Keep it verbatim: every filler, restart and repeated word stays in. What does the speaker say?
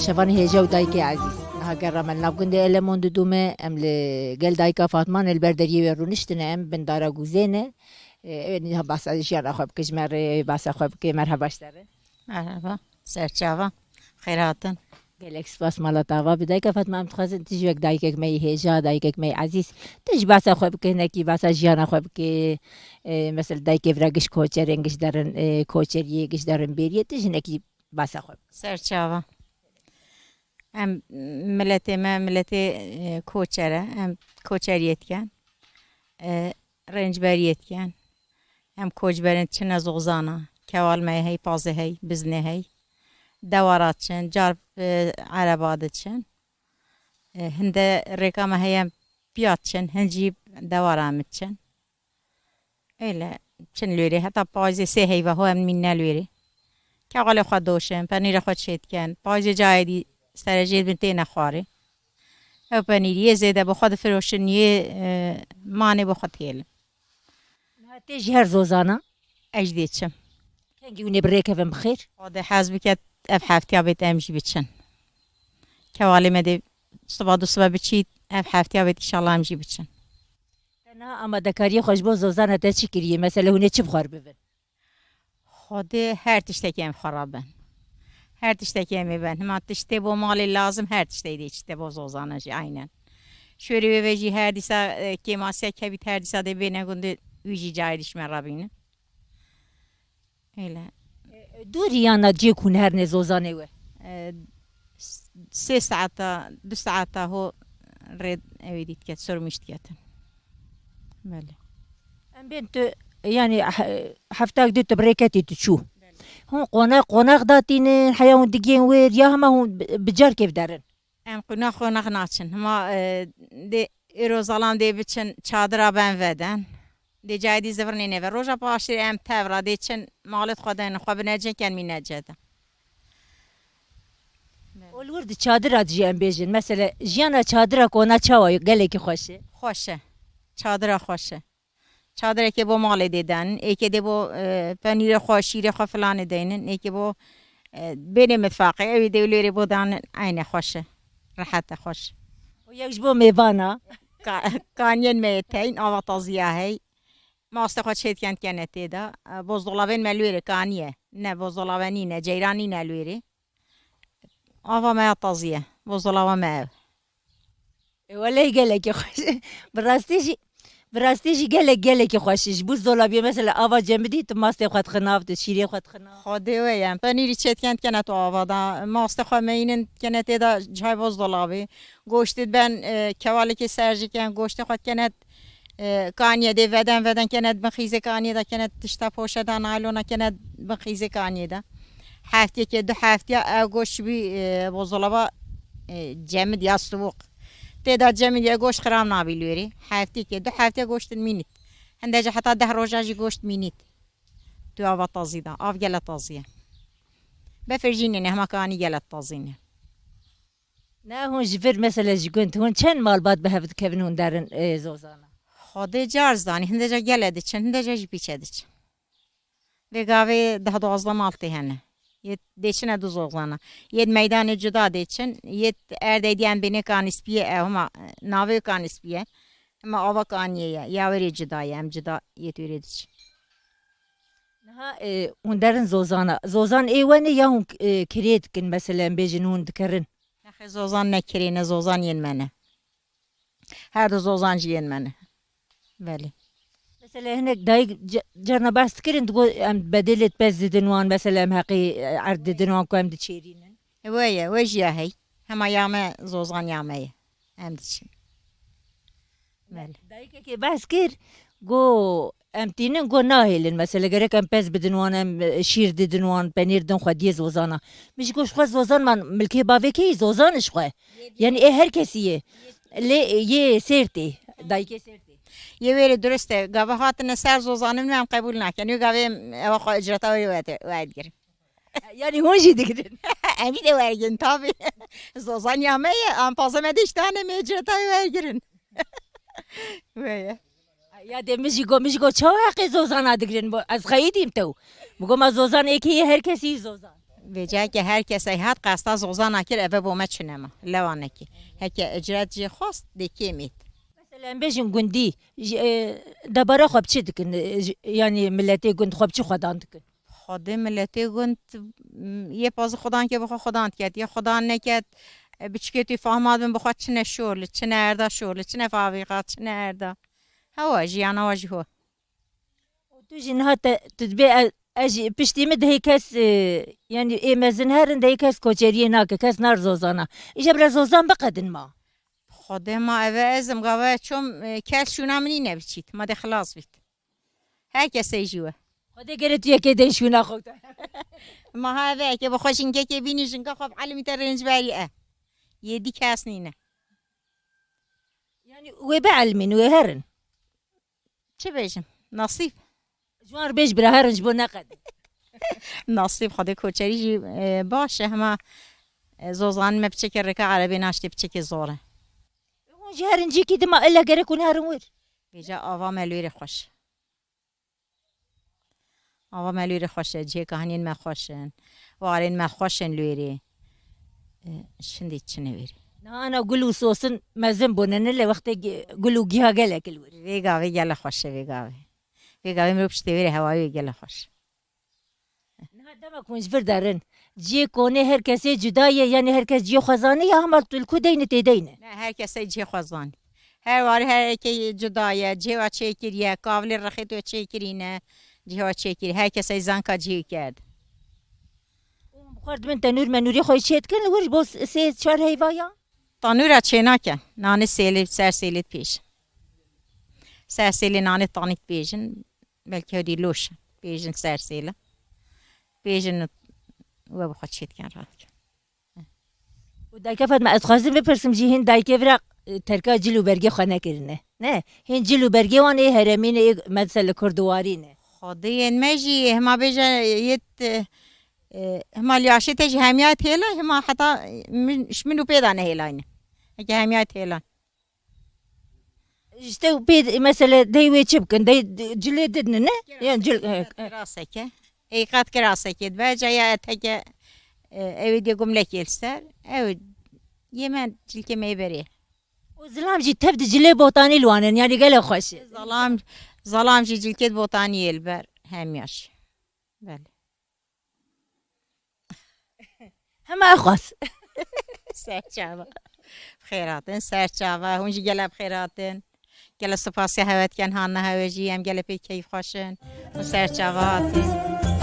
Şevanê hêja û dayikê ezîz. Niha gera me li nav gundê Elemon didûme, em li gel dayika Fatman li ber deriyê wê rûniştine, em bin dara gûzê ne. Ê, ew ê niha behsa jiyana xwe bike, ji me re behsa xwe bike. Merheba ji te re. Merheba. Serçava. Xêr hatin. Gelek spas mala te ava bi. Dayika Fatma, em dixwazin tu jî wek dayikek me yê hêja, dayikek me yê ezîz, tu jî behsa xwe bike, hinekî behsa jiyana xwe bike. Ê, mesela dayikê vira giş koçerên, giş derin, ê, koçeriyê, giş derin bêriyê, tu jî hinekî behsa xwe bike. Serçava. Em miletê me, miletê, e, koçer e. Em koçeriyê dikin. E, rêncberiyê dikin. Em koçberên çine zozana. Kewal me hey, pazê hey, biznê hey. Dewara çin, car, e, ereba diçin. E, hinde rêka me heye em piya çin, hin jî dewara em çin. Öyle, çin lûrê, heta payizê sê heyva ho em mînne lûrê. Kewalê xwe doşin, penîrê xwe çêdikin, payizê cayê dî serejê bin têne xwarê. Ew penîrî yê zêde bo xwe difiroşin, yê, e, manê bo xwe dihêlin. Niha tê ji her zozana? Ez dê çim. Kengî hûn ê bi rê kevin bi xêr? Xwedê hez biket, ev heftiya bêt em jî biçin. Kewalê me dê siba du siba biçît, ev heftiya bêt, înşallah em jî biçin. Te niha amadekariyê xwe ji bo zozana te çi kiriye? Mesela hûn ê çi bi xwe re bibin? Xwedê her tiştekî em xwe re bin. Her tiştekî em ê bin. Hima tiştê bo malê lazim, her tiştê dê çi te bo zozana jî aynen. Şûrê wê ve jî her dîsa, e, kêmasiya kevît her dîsa dê bêne gundê wî jî cayê dî ji me re bînin. Öyle. E, dûrî yana cê ku hûn herne zozanê we? E, s-, sê saeta, du saeta ho rê ew ê dî diket, sormîş diketin. Belê. Em bên tu, yani, he-, heftak dê tu bi rê ketî tu çû. Belê. Hûn qonax, qonax datînin, heya hûn digên wêr, ya hema hûn bi, bi carkê biderin? Em qonax, qonax naçin. Hema, e, dê êro zalam dê biçin çadira ben veden. Dê cayê dî zivirnê neve. Roja paştê em tevra dê çin malêt xwe denin, xwe binecin ken mînece de. Ol wir di çadira dijî em bêjin. Mesela jiyana çadira kona çawa ye? Gelekî xweş e. Xweş e. Çadira xweş e. Çadirekê bo malê dê denin, êkê dê bo, e, penîrê xwe, şîrê xwe filanê deynin, êkê bo, e, bênê mitfaqê, ewî dê lêrê bo danin, eyne xweş e. Rehet e, xweş. Û yek ji bo mêvana? Ka-, kaniyên me yê teyn, ava taziya hey. Mastê xwe çêdiken dikene tê de. E, bozdolabên me li wêrê kaniye. Ne bozdolabe nîne, ceyran nîne li wêrê. Ava me ya tazî ye. Bozdolaba me ev. E, welê gelekî xweş. Bi rastî jî, bi rastî jî gelek, gelekî xweş e. Ji bo zolabiyê mesela ava cemidî tu mastê xwe dixin av, tu şîrê xwe dixin av. Xwedê we ye. Penîrî çêdiken dikene tu ava da. Mastê xwe meyînin dikene tê de cihayê bozdolabê. Goştê ben, e, kevalekê serjiken, goştê xwe dikene, e, kaniye dê veden veden kene, bin xîzê kaniye de kene, tişta poşe de, naylona kene, bin xîzê kaniye de. Heftiyekê, du heftiya ev goşt bî, e, bozdolaba, e, cemid ya stûk. Tê de cemid ya goşt xirab nabî li wêrê. Heftiyekê, du heftiya goşt mînît. Hinde jî heta deh roja jî goşt mînît. Tu ava tazî de. Av gele tazî ye. Befir jî nîne, hema kanî gele tazî ne. Ne hûn ji vir, mesela ji gund, hûn çend malbat bi hev dikevin, hûn derin, ê, zozana? Xwedê car zanî, hinde ca gele diçin, hinde ca jî pîçe diçin. Vê gavê deh duwazdeh mal tê hene. Yê dê çine du zozana. Yê meydanê cuda dê çin, yê erdê diyen bênê kanî spî ye, ew hema, e, navê kanî spî ye. Hema ava kaniyê ye, ya wêrê cuda ye, em cuda yê wêrê diçin. Niha, e, hûn derin zozana. Zozan ê we ne ya hûn, e, kirê dikin, mesela em bêjin hûn dikirin? Nexê zozan ne kirê ne zozan yên me ne. Her du zozan jî yên me ne. Belê. Mesela hinek dayik ce-, carna behs dikirin, digo em bedelê pez didin wan, mesela em heqê, e, erd didin wan ku em diçêrînin. E, we ye, we jî ya hey. Hema ya me zozan ya me ye. Em diçin. Belê. Dayikekê behs kir, got, em tînin, got, nahêlin. Mesela, gerek em pez bidin wan, em, e, şîr didin wan, penîr din xwediyê zozana. Min jî got, ji xwe zozan man milkê bavê kê yî, zozan ji xwe. Yanî ê her kesî yê. Lê yê Sêrtê, dayikê Sêrtê. Yê wêrê durist e. Gava hatine ser zozanin me em qebûl nakin. Wê gavê em ewa xwe icreta wê werde-, werdigirin. Yanî hûn jî digirin? Em jî dê wergirin, tabii. Zozan ya me ye, em paze me diştane me icreta wê wergirin. Wê ye. Ya dê min jî got, min jî got, çawa heqê zozana digirin? Bo-, ez xeyî dîm tew. Min got, ma zozan êkê ye, her kesî zozan. Vêca ke her kesey hat qesta zozana kir, eve bo me çinema. Lewanekî. Heke icret jê xwest, dê kêm êt. Mesela em bêjin gundî, ji, e, debara xwe bi çi dikin? E, ji, yanî miletê gund xwe bi çi xwedan dikin? Xwedê miletê gund, m, yê pazî xwedan ke bi xwe xwedan diket. Yê xwedan neket, e, bi çikê tu fahma dibin bi xwe çine şor li, çine erda şor li, çine fabrîka, çine erda. Hewa jiyana wa jî ho. Û tu jî niha te, tu dibê e-, ez jî piştî min dihê kes, e, yanî ê mezin herin dihê kes koçeriyê nake, kes nar zozana. Îja bira zozan biqedin ma. Xwedê ma eve ez im gava çom, e, kes şûna min nîne biçît. Ma dê xilas bît. Her kesey jî we. Xwedê gere tu yekê dên şûna xwe te. Ma ha eve eke bi xwe jinkekê bînî jinka xwe bi elimî te rênc berî e. Yê dî kes nîne. Yanî wê bielmîn, wê herin. Çi bêjim? Nasîb. Ji wan re bêj bira herin ji bo neqedin. Nasîb, Xwedê koçerî jî, e, baş e, hema, e, zozan me piçekê rêka erebê naştê piçekê zor e. Hûn jî herin cîkî dima illa gerek hûn herin wir. Vêca ava me li wêrê xweş. Ava me li wêrê xweş e, cihê kahinên me xweş in, warên me xweş in li wêrê. E, şindî çine wêrê. Niha ana gul û sosin mezin bûne, ne lê wextê gi-, gul û giha gelek li wir. Vê gavê gele xweş e, vê gavê. Vê gavê mirov piştê wêrê hewayê wê gele xweş. Niha dema ku hûn ji vir derin, cihê konê her kesê cuda ye, yanî her kes cihê xwe zanî ya hema tu li ku deyne tê deyne? Ne, her kesê cihê xwe zanî. Her warê her yekê cuda ye, cihê wa çêkiriye, kavlê rexê tu çêkirîne, cihê wa çêkirî. Her kesê zanka cihê kerd. Û bi xwe dibin tenûr menûrê xwe çê dikin, li wir ji bo sê çar heyva ya? Tanûra çênakin. Nanê sêlê, ser sêlê dipêjin. Ser sêlê nanê tanî dipêjin. Belkî hewdî loş bêjin ser sêle. Bêjin we bi xwe çê dikin, rahat dikin. Û dayke Fatma, ez dixwazim bipirsim jî, hîn dayikê vira, e, terka cil û bergê xwe nekirine. Ne? Hîn cil û bergê wan ê heremî ne, ê mesela li kurdiwarî ne. Xwediyên me jî hema bêje yêt, e, hema liyashê te jî hemiya têla, hema heta min, ji min û pê de nehêlayne. Eke hemiya têla. Ji te pê, mesela dey wê çi bikin? Dey cilê didin ne? Yan cil, e, e. Kiraseke. Ey qat kiraseke. Dibe caya eteke, e, ew ê dê gumlekê li ser. Ew yê me cilkê me yê berê. Û zilam jî tev di cilê botanî li wan in, yanî gelek xweş e. Zalam, zalam jî cilkê botanî yê li ber. Hemiya jî. Belê. Hema xwest. Ser çava. Xêr hatin, ser çava. Hûn jî gele bi xêr hatin. Gele spasiya hewe dikin, hanina hewe jî. Em gele pê keyf xweş in. Hûn ser çava hatin.